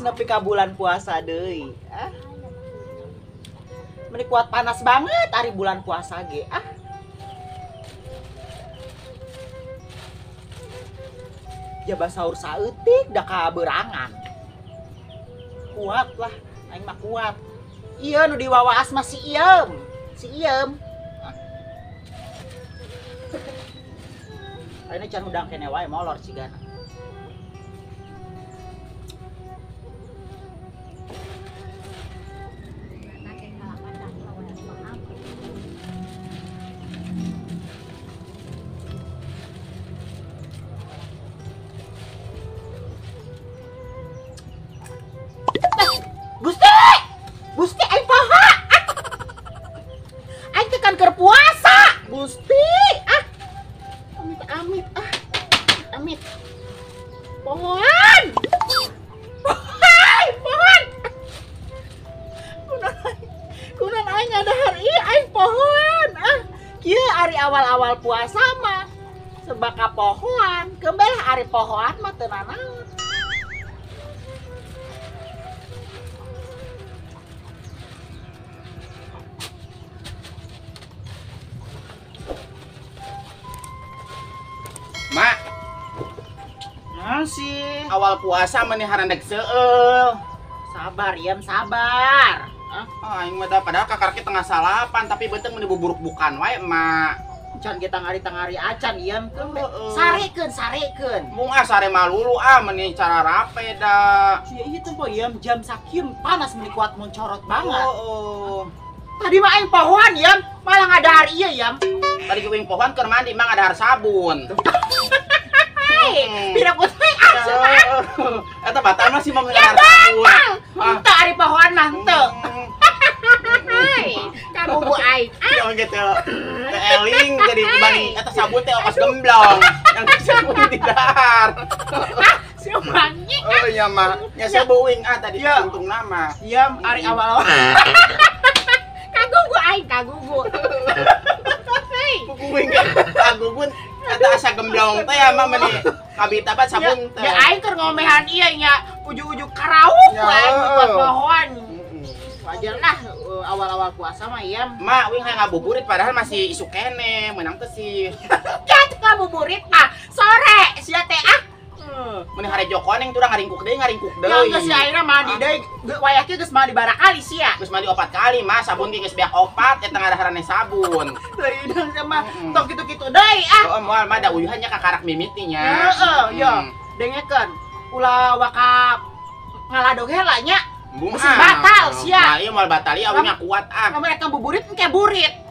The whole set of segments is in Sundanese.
Geus nepi ka bulan puasa deui. Ah. Meni kuat panas banget ari bulan puasa ge. Ah. Jaba sahur saeutik da kaberangan. Kuat lah, aing mah kuat. Iya nu diwawaas mah si Iem. Si Iem. Ayeuna can hudang keneh wae molor cigana. Gusti! Gusti aing poho. Aing teh kan keur puasa. Gusti, ah. Amit amit ah. Amit. Pohoan. Pohoan, pohoan. Kunaon aing ngadahar ieu aing pohoan. Ah, kieu ari awal-awal puasa mah serba ka pohoan. Kembel ari pohoan mah teu nanaon. Mak, sih awal puasa meni harandeg seueul. Sabar Yam, sabar. Ah, aing mah padahal kakarki tengah salapan tapi beuteung meni buburuk bukan wae, Mak. Can ge tangari-tangari acan Yam. Sarekeun, sarekeun. Mung ah sare malulu ah meni cara rape da. Sia ieu teh po Yam jam sakieu panas meni kuat mencorot banget. Oh. Tadi mah aing pohoan Yam, malah ngadahar ieu Yam. Tadi uing pohoan keur mandi mah ngadahar sabun. Pira putih asup ah. Eta batal mah sih mau ngadahar sabun. Henteu ari pohoan mah henteu. Kamu bu aing. Ya gitu. Teh eling jadi dibanding eta sabun teh ongkos gemblong. Yang sabun di dahar. Ah, si wangi. Oh iya mah. Nya uing ah tadi untung nama. Iya, ari awal-awal. Kagugu aing, kagugu. Kuing kagugun eta asa gemblong teh ya mah meni kabita bat sabun teh. Ya aing keur ngomehan ieu nya ujug-ujug karauk aing buat pohoan. Wajar lah awal-awal puasa mah iya. Mak uing hayang ngabuburit padahal masih isuk keneh, meunang teh sih. Cat ngabuburit mah sore sia teh ah. Meni hare jokoneng turang ngaringkuk deui ngaringkuk deui. Ya geus ayeuna mandi deui, wayah kieu geus mandi barakali sia. Geus mandi 4 kali mah sabun ge geus beak 4 eta ngadaharane sabun. Deui dang sama tong kitu-kitu deui ah. Heeh moal mah da uyuhan nya kakarak mimiti nya. Heeh, yo. Dengekeun ulah waka ngaladog heula nya. Bisi batal sia. Nah, ieu moal batal ieu awi kuat ah. Kamu rek ngabuburit engke burit.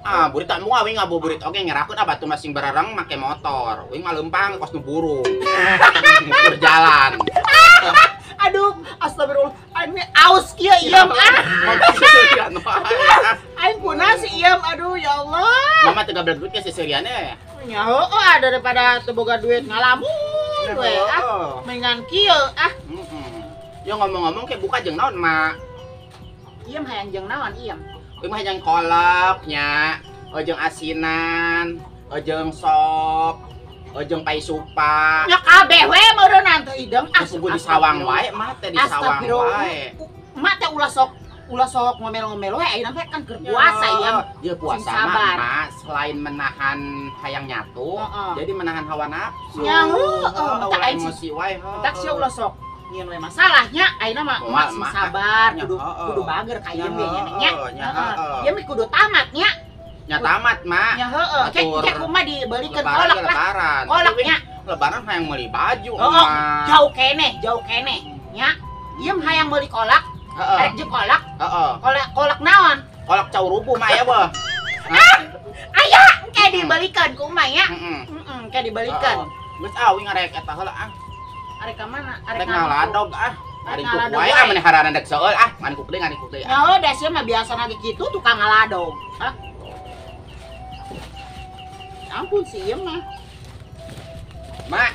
Ah, burit tak mau awi ngabuburit oge ngerakeun ah batu masing bararang make motor. Uing mah leumpang kos nu burung. Berjalan. Aduh, astagfirullah. Aing aus kieu Iem ah. Aing kunaon si Iem aduh ya Allah. Mama teu gablek duit ke seserian ya. Nya heueuh ah daripada teu boga duit ngalamun we ah. Mendingan kieu ah. Yo ngomong-ngomong ke buka jeung naon, Mak? Iem hayang jeung naon Iem? Uing mah hayang kolak nya, jeung asinan, jeung sop, jeung pai supa. Nya kabeh we meureunnan teh ideung ah. Puguh di sawang wae mah teh di sawang wae. Mak teh ulah sok ngomel-ngomel wae ayeuna teh kan keur puasa Iem. Dia puasa mah Mak, selain menahan hayang nyatu, jadi menahan hawa nafsu. Nya heueuh, tak emosi wae. Tak sia ulah sok nyieun we masalahnya ayeuna mah emak sing sabar kudu kudu bager ka ieu ge nya nya. Heeh. Ieu mah kudu tamat nya. Nya tamat, Mak. Nya heueuh. Cek kumaha dibeulikeun kolak lah. Kolak nya. Lebaran hayang meuli baju, Mak. Jauh keneh, jauh keneh. Nya. Ieu mah hayang meuli kolak. Heeh. Arek jeung kolak. Heeh. Kolak kolak naon? Kolak cau rubuh mah aya beuh. Ah! Aya engke dibeulikeun ku emak nya. Heeh, engke dibeulikeun. Geus ah uing arek eta heula ah. Arek ka mana? Arek ngaladog ah. Ngaringkuk wae ah meni hararandeg seueul ah. Ngaringkuk deui ngaringkuk deui. Ya heuh da sia mah biasana ge kitu tukang ngaladog. Ah. Ampun si ieu mah. Mak,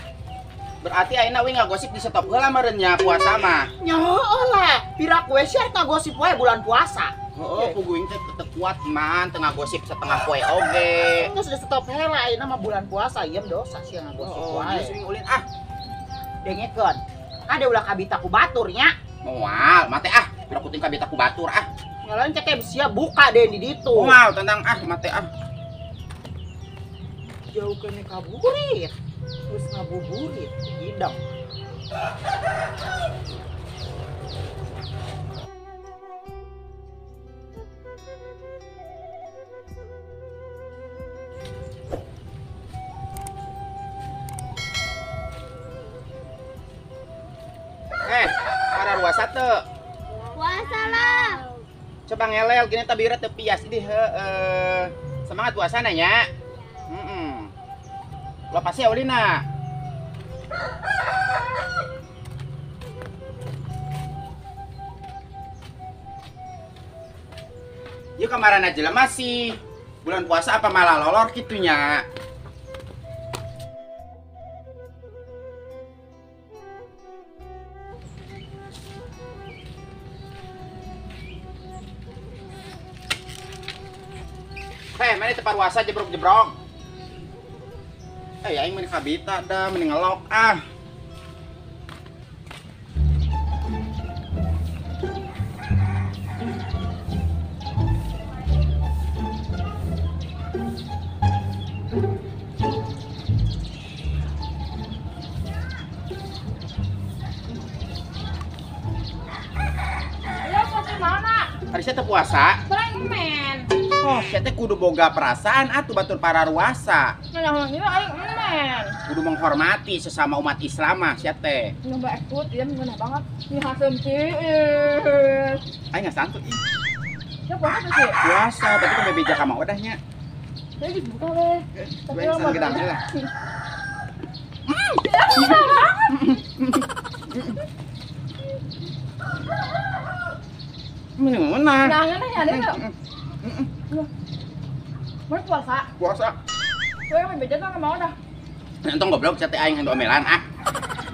berarti ayeuna uing ngagosip di stop heula meureun nya puasa mah. Nya heueuh lah. Pira kue sia ngagosip wae bulan puasa. Heeh, puguh uing teh teu kuat man, teu ngagosip setengah poe oge. Geus di stop heula ayeuna mah bulan puasa ieu dosa sia ngagosip wae. Geus uing ulin ah. Dengekeun. Ada ulah kabita ku batur nya. Moal, mate ah, pira kuting kabita ku batur ah. Ngalain cek sia buka deh di ditu. Moal tentang ah mate ah. Jauh kene kaburit. Terus ngabuburit hidang. Para puasa teu? Puasa lah. Coba ngelel gini tabira teu pias di heeh. Semangat puasana nya. Heeh. Lo pasti Aulina. Yuk kemarin aja lah masih bulan puasa apa malah lolor gitunya. Hei, mana tempat puasa jebrok-jebrok? Aing mending kabita dah, mending ngelok ah. Ayo, puasa mana? Hari saya puasa. Men. Oh, saya teh kudu boga perasaan atuh batur para ruasa. Nah, ini aing men. Kudu menghormati sesama umat Islam mah sia teh. Nyoba ekut ieu ngeunah banget. Ini hasem tiis. Aing nggak santut ih. Ya puasa sih. Puasa, tapi kan bebeja ka mah odahnya. Saya geus buka we. Tapi orang gedang lah. Mana? Nah, ngeunah ya deh. Mau puasa? Puasa. Gue yang bebeja tuh mau dah. Entong goblok sia teh aing hantu omelan ah.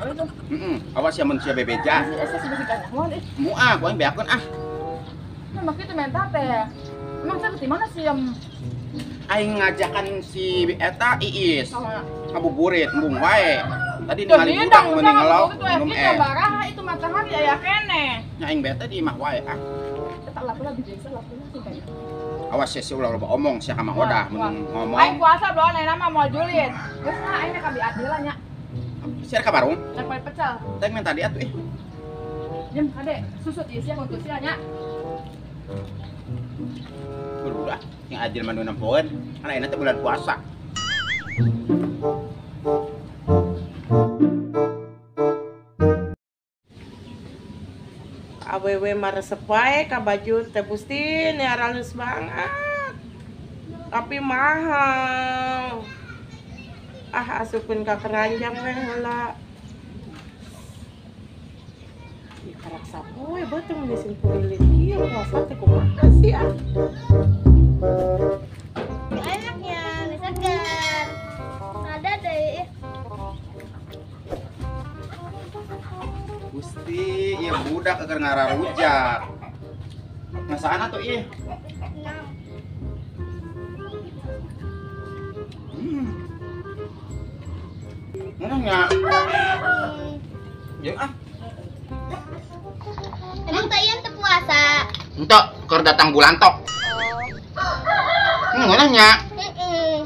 Oh itu. Heeh, awas sia mun sia bebeja. Mu ah, gua yang beakeun ah. Emang kitu menta teh. Emang saya di mana sih yang aing ngajakan si eta Iis. Ngabuburit embung wae. Tadi ningali budak mending ngelok minum es. Itu matahari aya keneh. Nya aing bete di imah wae ah. Eta laku lah biasa laku sih kayaknya. Awas ya ulah loba omong sia ka mah odah mun ngomong. Aing puasa bro, aing mah moal julid. Geus lah aing ka biat heula nya. Sia ka barung? Rek main pecel. Teh men tadi atuh ih. Jem kade, susut ieu sia untuk sia nya. Buru ah, yang adil mah nu nempoeun, kan ayeuna teh bulan puasa. Awewe mah resep wae ka baju teh Gusti ini halus banget. Tapi mahal. Ah asupkeun ka keranjang we heula. Ieu karak sapoe beuteung meni sing kulilit ieu puasa teh kumaha sih ah. Enaknya, seger. Ada deh. Gusti, ieu budak keur ngararujak. Ngasaan atuh ieu? Mana nya? Jeung ah. Emang teh ieu teu puasa? Henteu, keur datang bulan tok. Oh. Ngeunah nya? Heeh.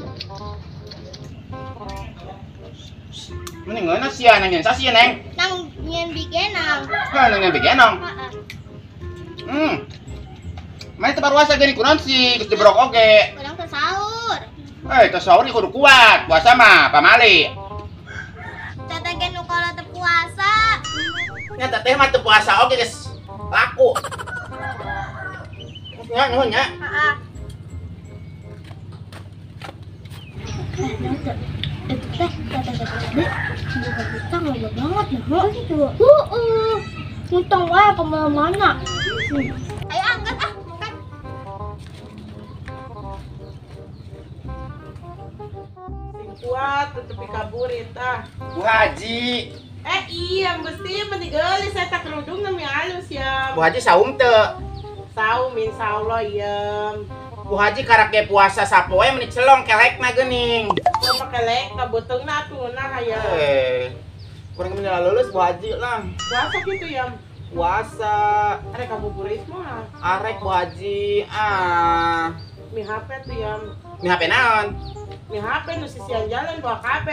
Mending ngeunah sia nang sia sia neng. Nang nyen bigenong. Hah, nang nyen bigenong. Heeh. Mana teu puasa geuning kunaon sih, geus jebrok oge. Urang teu sahur. Teu sahur kudu kuat, puasa mah pamali. Teteh ge nu kalau teu puasa. Nya teteh mah teu puasa oge geus laku. Nya nuhun nya. Heeh. Itu teh teteh gede, buka hutang loba banget nah gitu. Heeh. Ngutang wae ke mana-mana. Ayo angkat ah, makan. Sing kuat tutupi kaburit ah. Bu Haji. Iya mesti meni geulis eta kerudung nami alus ya. Bu Haji saum teu? Saum insyaallah ieu. Bu Haji karak ge puasa sapoe meni celong kelekna geuning. Loba kelek ka beuteungna atuh nah aya. Kurang menila lulus Bu Haji lah. Puasa gitu ya? Puasa. Arek ngabuburit mah. Arek Bu Haji ah. Mi HP tuh ya. Mi HP naon? Mi HP nu sisian jalan bawa HP.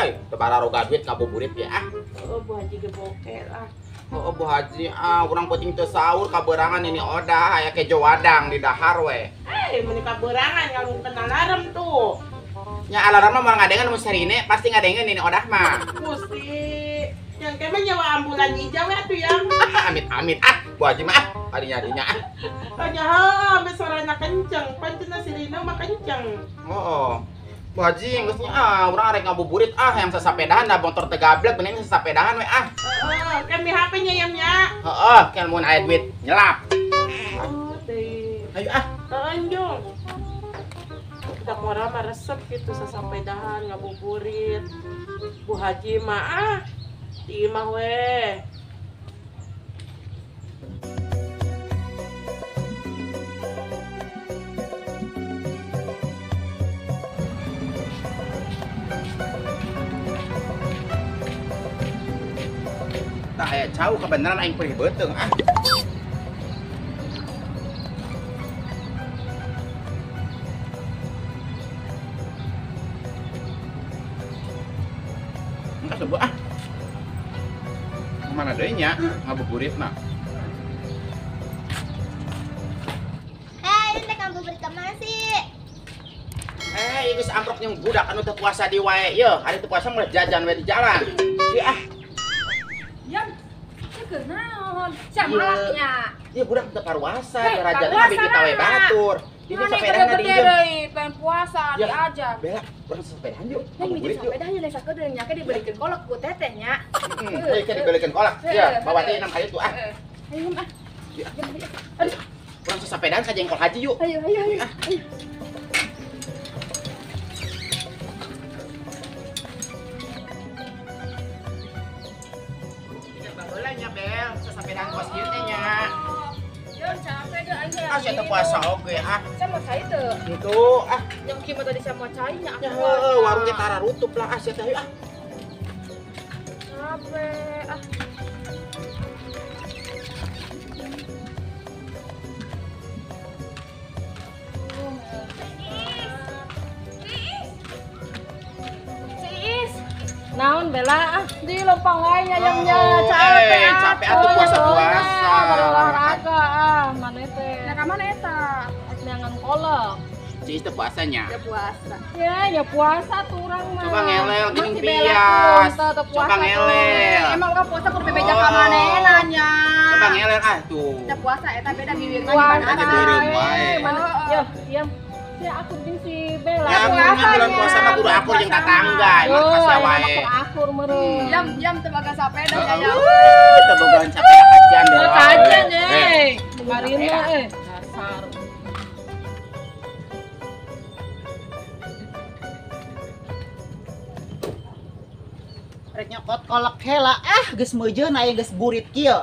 Eh, teu bararoga duit ngabuburit ya ah. Oh, Bu Haji ge boke lah. Oh, Bu Haji ah, urang peuting teu sahur kaberangan ini odah aya kejo wadang di dahar we. Eh, mun kaberangan ngalungkeun alarm tuh. Nya alarm mah moal ngadengeun mun serine pasti ngadengeun ini odah mah. Gusti, yang kemah nyawa ambulan hijau ya tuh ya. Amit-amit ah, Bu Haji mah ah, kadinya-dinya ah. Tanya heuh, ambe sorana kenceng, pancen sirine mah kenceng. Oh. Bu Haji geus nya ah, urang arek ngabuburit ah yang sasapedahan da motor teu gablek mending sasapedahan we ah. Heeh, kan mi HP nya yam nya. Heeh, kan mun aya duit nyelap. Oh, teh. Ayo ah. Heeh, njung. Budak mora mah resep gitu sasapedahan ngabuburit. Bu Haji mah ah di imah we. Tah aya cau kebenaran aing perih beuteung ah. Engka sebuah ah. Kemana deui nya ngabuburit mah? Eh, ini teh ngabuburit ka mana sih? Eh, ieu geus amprok jeung budak anu teu puasa di wae yeuh, hari teu puasa mulai jajan we di jalan. Ieu ah. Yam, kunaon? Sia malaknya. Ieu budak teu paruasa, rajana mah bikin tawe batur. Ini sepedaan di deui, pengen puasa diajak. Bela, urang sepedaan yuk. Neng miji sepedaan nya sakedeung nya ke dibelikeun kolak ku teteh nya. Heeh, ke dibelikeun kolak. Ya, bawa teh 6 kali tuh ah. Ayo ah. Aduh, urang sepedaan ka jengkol haji yuk. Ayo, ayo, ayo. Baheula nya Bel, sasapedaan kos ieu teh nya. Yo capek deh aing. Ah, sia teu puasa oge ah. Saya mau cai teu. Henteu ah. Jam kieu mah tadi saya mau cai nya. Ya heueuh, warung teh tara rutup lah ah sia teh ah. Capek ah. Naon Bella ah di lempang wae nya yamnya capek capek atuh puasa-puasa olahraga ah mana teh nah ka mana eta neangan kolak Ciis teh puasanya ya puasa ya ya puasa tuh urang mah coba ngelel geuning bias coba ngelel emang urang puasa kudu bebeja ka manehna nya coba ngelel ah tuh teh puasa eta beda bibirna di mana beureum wae ya diam. Ya aku jeung si Bella. Ya puasa bulan puasa mah kudu akur jeung tatangga, emang puasa wae. Akur meureun. Jam teu boga sapeda nya ya. Teu boga sapeda kajian deh. Kajian eh. Marina eh dasar. Rek nyokot kolak heula ah geus meujeun aya geus burit kieu.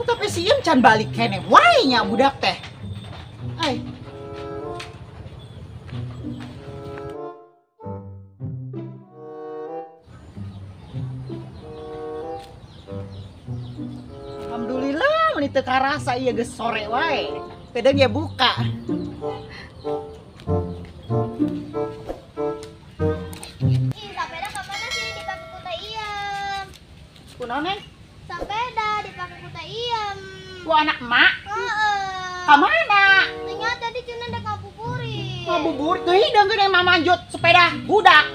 Tapi sieun can balik keneh wae nya budak teh. Ai. Alhamdulillah meni teu karasa ieu geus sore wae. Pedeng ya buka. Ih, sepeda ka mana sih dipake ku teh Iem? Kunaon, Neng? Sepeda dipake ku teh Iem. Ku anak emak? Heeh. Ka mana? Tinggal tadi cenah dek ngabuburit. Ngabuburit teu hideung geuning mamanjut sepeda budak.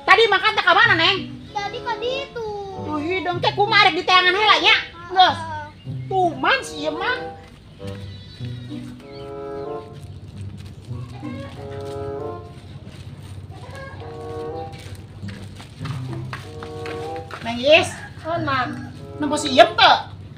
Tadi makan teh ka mana, Neng? Tadi ka ditu. Tuh hideung teh kumaha rek diteangan heula nya? Geus. Tuman si ieu mah. Neng Is. Oh, Mak. Nempo si Iem teu?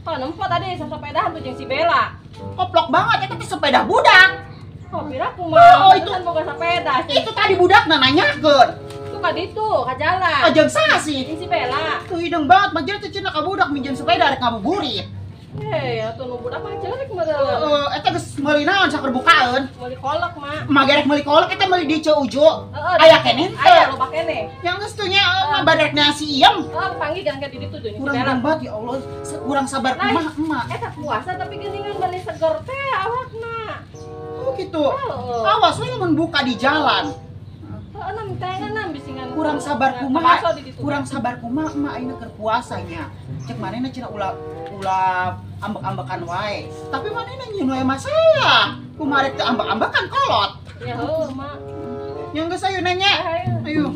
Oh, nempo tadi sasapedahan tuh jeung si Bella. Koplok banget eta teh sepeda budak. Oh, pira kumaha? Oh, itu kan boga sepeda sih. Itu tadi budak nanyakeun. Tuh ka ditu, ka jalan. Oh, jeung saha sih? Jeung si Bella. Tuh hideung banget, majeur teh cenah ka budak minjem sepeda rek ngabuburit. Hei, atuh nu budak mah ceurik meureun. Heeh, eta geus meuli naon sakur bukaeun? Meuli kolak, Mak. Emak gerek meuli kolak eta meuli di Ceu Ujo. Aya keneh teu? Aya loba keneh. Yang geus teu nya mah badarek nasi iem. Heeh, panggih gangga di ditu jeung Kurang banget ya Allah, kurang sabar kumaha emak. Eta puasa tapi geuningan meuli seger teh awakna. Oh gitu. Awas we lamun buka di jalan. Heeh, nam tengan bisingan. Kurang sabar kumaha? Kurang sabar kumaha emak ayeuna keur puasanya. Cek manehna cenah ulah ulah ambek-ambekan wae. Tapi manehna nyieun wae masalah. Kumaha rek teu ambek-ambekan kolot. Ya heuh, Mak. Yang geus ayo nanya. Ayo.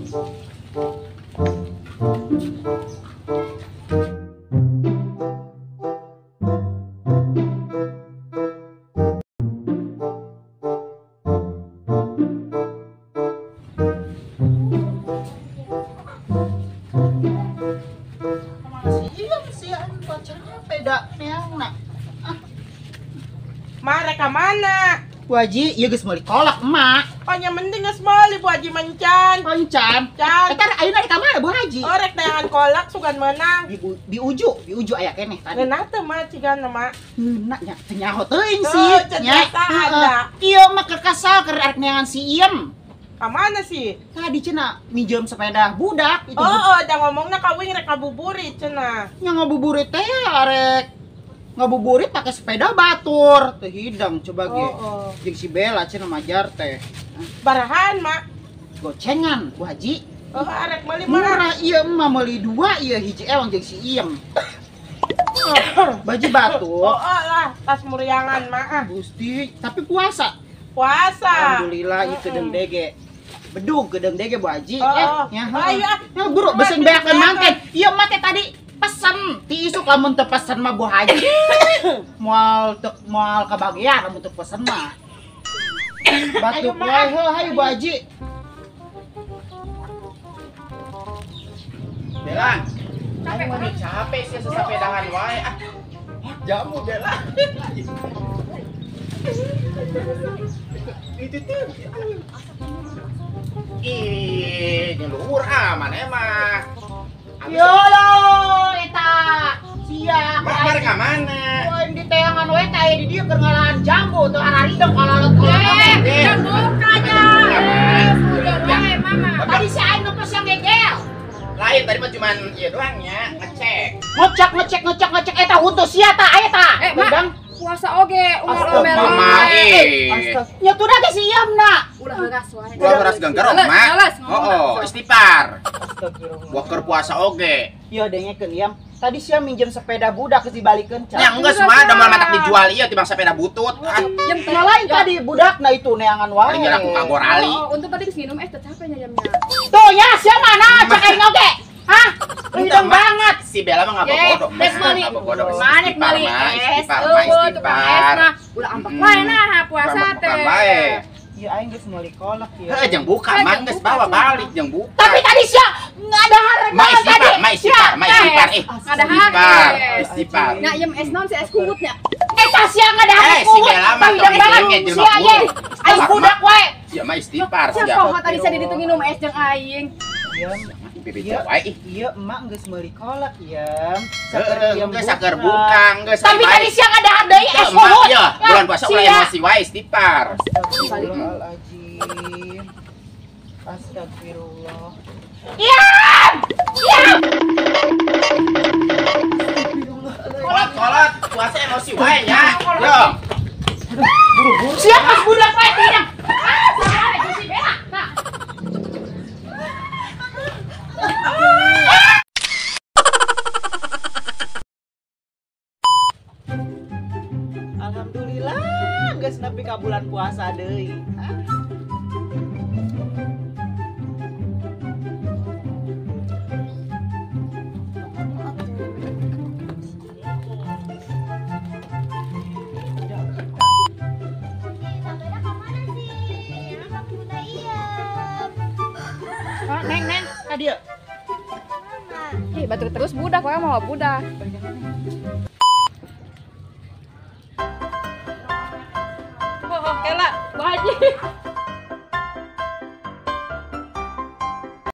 Bu Haji, ieu geus meuli kolak emak. Oh nya mending geus meuli Bu Haji mencan. Mencan. Can. Eta ayeuna rek ka mana Bu Haji? Oh rek neangan kolak sugan meunang. Di Uju, di Uju aya keneh tadi. Ngeunah teu mah cigana mak? Ngeunah nya teu nyaho teuing sih. Nya. Ieu mah keur kesal keur arek neangan si Iem. Ka mana sih? Tadi cenah minjem sepeda budak itu. Oh, da ngomongna ka uing rek ngabuburit cenah. Nya ngabuburit teh arek ngabuburit pakai sepeda batur teu hidang coba ge. Oh. Jeung si Bella cenah majar teh. Barahan, Mak. Gocengan, Bu Haji. Oh, arek meuli mah. Murah ieu mah meuli dua ieu hiji ewang jeung si Iem. Baju batur. Oh, lah, tas muriangan, Mak. Ah. Gusti, tapi puasa. Puasa. Alhamdulillah ieu kedeung dege. Bedug kedeung dege Bu Haji. Oh, nya. Ayo. Ya buru beuseun beakeun mangken. Ieu mah teh tadi pesen ti isuk lamun teu pesen mah Bu Haji. Moal teu moal kabagian lamun teu pesen mah. Batuk wae heuh hayu Bu Haji. Bella. Capek banget, capek sih sesapedahan wae ah. Jamu Bella. Itu tuh. Ih, nyeluhur ah mana mah. Yolo eta sia mah ka mana? Poin di teangan we teh di dieu keur ngalahan jambu teu ararideng kololot-kololot. Jang buka nya. Udah wae mama. Tadi si aing nu yang ngegel. Lain tadi mah cuman ieu doang nya, ngecek. Ngecek eta huntu sia ta aya ta. Mak, puasa oge ulah omel. Nya tuh da geus iem na. Ulah heuras wae. Ulah heuras ganggarong, Mak. Oh, istighfar. Buat puasa oge. Iya dengekeun iam. Tadi sia minjem sepeda budak geus dibalikeun can. Ya geus mah da moal matak dijual ieu tibang sepeda butut. Nya lain tadi budakna itu neangan wae. Paling aku kagor ali. Oh, untung tadi geus nginum es teh capek nya jamnya. Tuh ya sia mana cek aing oge. Hah? Hidung banget. Si Bella mah ngabogodok. Manek meuli es. Eueuh tukang es mah ulah ambek wae nah puasa teh. Ya aing geus meuli kolak ya. Heuh jeung buka mah geus bawa balik jeung buka. Tapi tadi sia ngadahar tadi. Ma istighfar, ma istighfar. Ngadahar. Istighfar. Nya ieu es naon si es kuwut nya. Eta sia ngadahar kuwut. Si Bella mah sia ye. Aing budak wae. Sia mah istighfar sia. Poho tadi sia di ditu nginum es jeung aing. Iya, wae. Iya, emak geus meuli kolak ya. Geus saker buka, geus. Tapi tadi siang ada deui es kuwut. Iya, bulan puasa ulah emosi wae istighfar. Astagfirullahaladzim. Astagfirullah. Iya! Iya! Kolot, kolot, puasa emosi wae nya. Yo. Buru-buru. Siapa budak wae tidak? Ah, salah si Bella. Nah. Alhamdulillah, geus nepi ka bulan puasa deui. Neng, neng, ka dieu. Ih, batur terus budak, wae mau budak.